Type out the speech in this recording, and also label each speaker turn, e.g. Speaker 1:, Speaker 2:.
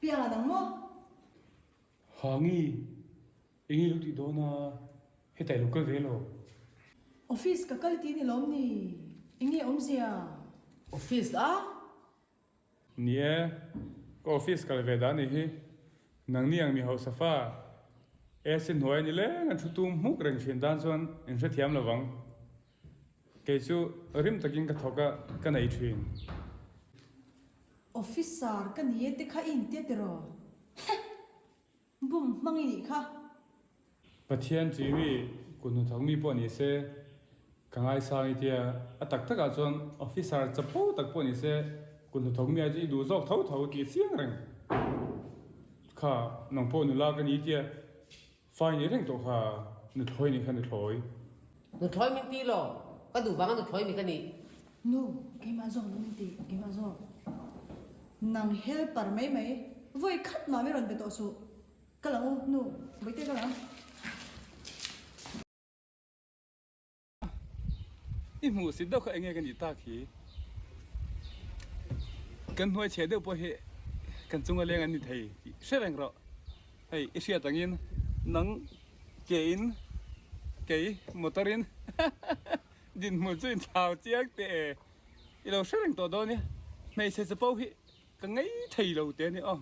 Speaker 1: Pianga nang maw?
Speaker 2: Hangi, eng i lo tih dawn a, hetah i lo kal ve lo.
Speaker 1: Office ka kal tih ni lawm ni? Eng nge awmzia?
Speaker 3: Office a?
Speaker 2: Ni e, ka office kal ve dan nih hi. Nangni ang mi hausa fa AC hnuai ni leng an thu tum hmuk reng thin tan chuan in hrethiam lo vang. Kei chu rim takin ka thawk a, ka nei thin.
Speaker 1: Officer ka ni e te kha i intia tiraw? Heh! Bum hmang i nih kha.
Speaker 2: Pathian chi mi kut hnathawk mi pawh ni se ka ngaisang i tia, a tak takah chuan officer chapo tak pawh ni se kut hnathawk mi ah chu i duh zawk tho tho tih chiang reng kha nang pawh nula ka ni tia fai ni reng tawh kha nuthlawi nih kha nuthlawi.
Speaker 3: Nuthlawi min ti lo, ka duh vanga nuthlawi mi ka ni.
Speaker 1: Nu, keimah zawk lo min ti, keimah zawk. Nang helper mai mai, vawi khat mah mi rawn be tawh suh. Ka lo nu, Bawihte ka lo.
Speaker 2: I hmuh sit deuh kha enge ka nih tak hi? Kan hnuai chhe deuh pawh hi kan chunga leng an ni thei tih hre reng rawh. Hei i hriat angin nang ke in kei motor in dinhmun chu inthlau chiang teh e. I lo hre reng tawh dawn nia. Hmeichhe chapo hi ka ngei thei lo te a ni aw.